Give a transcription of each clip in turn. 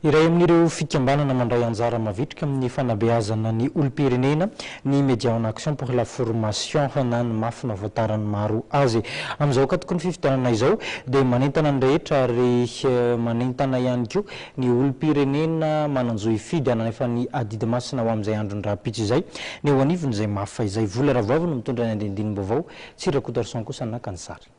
Iray amin'ireo fikambanana mandray anjara mavitrika amin'ny fanabeazana ny olom-pirenena ny Média en Action pour la Formation na ny MAF nahafantaran'ny maro azy. Amin'izao ankatoky ny fifidianana izao dia manentana ny rehetra ary manentana ihany koa ny olom-pirenena manan-jo hifidy hananefa ny adidy masina ho amin'izay andron'ny rahampitso izay ny eo anivon'izay MAF izay. Vola Ravoavy no mitondra ny andindinim-baovao, Tsiry Rakotoarison kosa naka ny sary.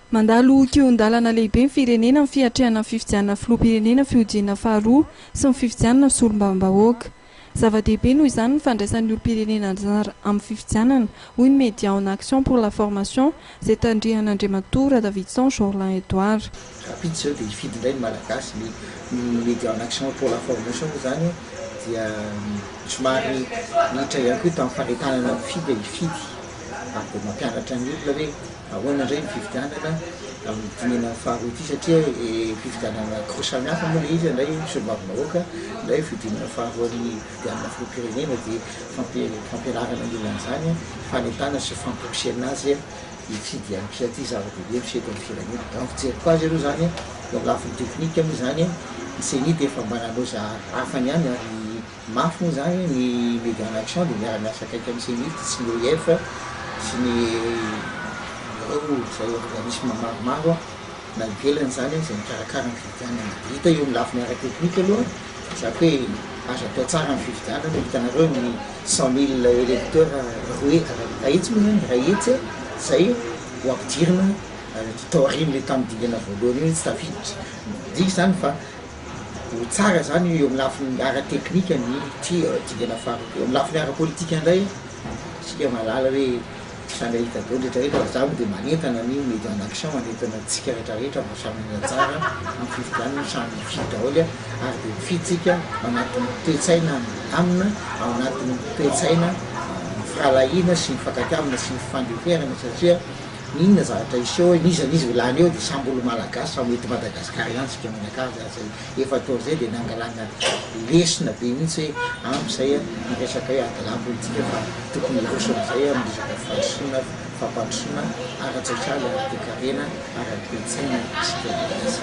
Mandalo kihon-dalana lehibe ny firenena amin'ny fiatrehana ny fifidianana filoham-pirenena fihodinana faharoa sy ny fifidianana solombavambahoaka. Zava-dehibe noho izany ny fandraisan'ny olom-pirenena anjara amin'ny fifidianana, hoy ny Média en Action pour la Formation, izay tandrihan'Andriamatoa Radavidson Jorlin Edouard. Rahampitso izao dia hifidy indray ny Malagasy. Ny Média en Action pour la Formation moa izany dia somary niditra ihany koa tamin'ny fanentanana mpifidy hifidy ary dia mampianatra ny olona hoe Ahoana indray ny fifidianana amin'ny dingana faharoa ity satria fifidianana anankiroa samy hafa moa ilay izy, indray solombavambahoaka, indray fihodinana faharoan'ny fifidianana filoham-pirenena dia fampianarana ny olona an'izany, fanentanana sy famporisihana azy hifidy ihany koa satria zava-dehibe ny fiseho eto amin'ny firenena. Raha ny fijeriko azy aloha izany eo amin'ny lafiny teknika moa izany ny ceni dia efa mba nanao izay afany ihany ary Mafy moa izany ny Media en Action dia miara-miasa akaiky amin'ny Cenit sy ny OIF sy ny ireo izay organisme maromaro na ivelany izany izay mikarakara ny fifidianana. Dia hita eo amin'ny lafiny ara-teknika aloha zako hoe azo atao tsara ny fifidianana, hitanareo ny 100 000 électeurs roe, iray hetsy moa izany, iray hetsy izay ho ampidirina taorian'ilay tamin'ny dingana voalohany iny tsy tafiditra. Midika izany fa Ho tsara izany eo amin'ny lafiny ara-teknika ny ity dingana faharoa ity. Eo amin'ny lafiny ara-politika indray, isika mahalala hoe samy hahita daholo rehetra rehetra fa za moa dia manentana ny Media en Action, manentana antsika rehetra rehetra mba samy handray anjara amin'ny fifidianana, samy hifidy daholo ary dia mifidy isika ao anatin'ny toe-tsaina milamina, ao anatin'ny toe-tsaina firahalahiana sy ny fifankatiavana sy ny fifandeferana satria N'inona zavatra hiseho eo, n'iza n'iza ho lany eo dia samby olo malagasy, samy ho eto Madagascar ihany tsika mianakavy ary zay efa-taona zay dia nangalana lesona be mihitsy hoe ampy zay ny resaka hoe adalam politika fa tokony hiroso amizay amin'ny resaka fandrosoana, fampandrosoana ara-tsosialy, ara-toekarena, ara-toetsaina isika malagasy.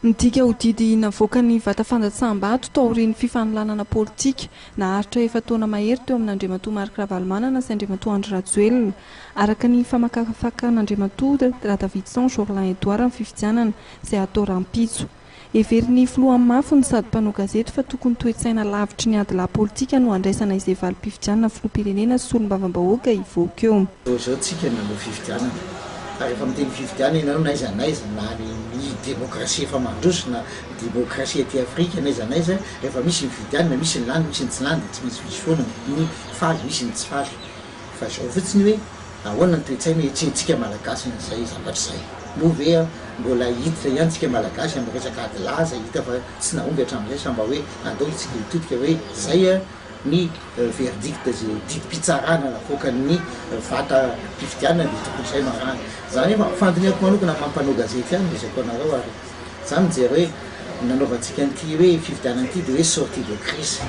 Midika ho didy navoakan'ny vata fandatsaham-bato taorian'ny fifanolanana politika naharitra efa-taona mahery teo amin'Andriamatoa Marc Ravalomanana sy Andriamatoa Andry Rajoelina, araka ny famakafakan'Andriamatoa Radavidson Jorlin Edouard ny fifidianana izay hatao rahampitso. Heverin'ny filoha mafy no sady mpanao gazety fa tokony toe-tsaina lavitry ny adilahy politika no handraisana izay valim-pifidianana filoham-pirenena sy solombavambahoaka hivoaka eo. Vao izao tsika nanao fifidianana. Fa rehefa miteny fifidianana ianareo n'aiza n'aiza na any ny demokrasia efa mandroso na demokrasia aty Afrika n'aiza n'aiza rehefa misy ny fifidianana misy ny lany misy ny tsy lany dia tsy maintsy misy foana ny faly misy ny tsy faly. Fa izao fotsiny hoe ahoana ny toe-tsaina hiatrehantsika Malagasy an'izay zavatra izay. Moa ve mbola hiditra ihany tsika Malagasy amin'ny resaka ady lahy izay hita fa tsy nahomby hatramin'izay sa mba hoe andao isika hitodika hoe izay ny verdict izay didim-pitsarana navoakan'ny vata fifidianana dia tokony izay no arahana. Za nefa fandinihako manokana maha mpanao gazety ihany lazaiko anareo ary za mijery hoe nanaovantsika an'ity hoe fifidianana ity dia hoe sortie de crise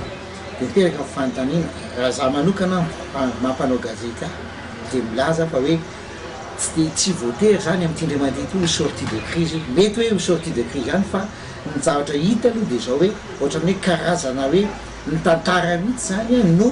dia miteraka ny fanontaniana raha za manokana maha mpanao gazety ahy dia milaza fa hoe tsy dia tsy voatery zany amin'ity indray mandeha ity ho sortie de crise io mety hoe ho sortie de crise ihany fa ny zavatra hita aloha dia izao hoe ohatran'ny hoe karazana hoe Ny tantara mihitsy izany no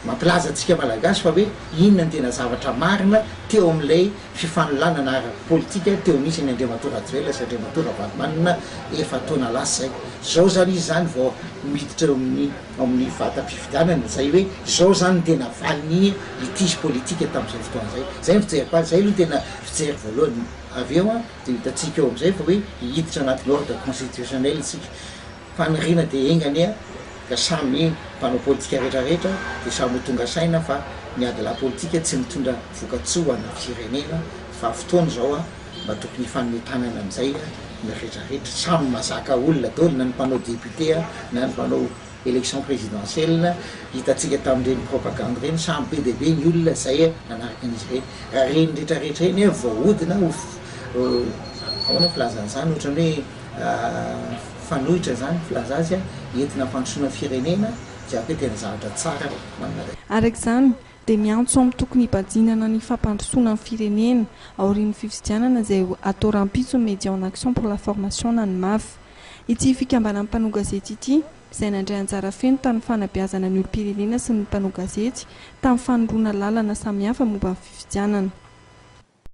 mampilaza antsika Malagasy fa hoe inona ny tena zavatra marina teo amin'ilay fifanolanana ara-politika teo nisy an'i Andriamatoa Rajoelina sy Andriamatoa Ravalomanana efa-taona lasa izay. Izao izany izy izany vao miditra eo amin'ny ao amin'ny vatam-pifidianana izay hoe izao izany ny tena valin'ny litige politique tamin'izay fotoana izay. Izay ny fijeriko azy, izay aloha ny tena fijery voalohany. Avy eo Dia hitantsika eo amin'izay fa hoe hiditra anatin'ny ordre constitutionnel isika. Faniriana dia enga anie ka samy mpanao politika rehetra rehetra dia samy ho tonga saina fa ny adilahy politika tsy mitondra vokatsoa ho an'ny firenena fa fotoana izao mba tokony hifanome tanana amin'izay ny rehetra rehetra. Samy mazaka olona daholo na ny mpanao député na ny mpanao Election présidentielle, hitantsika tamin'ireny propagande ireny, samy be dia be ny olona izay nanaraka an'izy ireny. Raha ireny rehetra rehetra ireny voahodina ho ahoana filaza an'izany, ohatran'ny hoe fanoitra izany filaza azy, entina hampandrosoana firenena, dia hoe tena zavatra tsara ho an'i Madagasikara. Araka izany, dia miantso amin'ny tokony hibajinana ny fampandrosoana ny firenena aorian'ny fifidianana izay atao rahampitso ny Médias en Action pour la Formation na ny MAF. Ity fikambanan'ny mpanao gazety ity, izay nandray anjara feno tamin'ny fanabeazana ny olom-pirenena sy ny mpanao gazety tamin'ny fanoroana lalana samihafa momba ny fifidianana.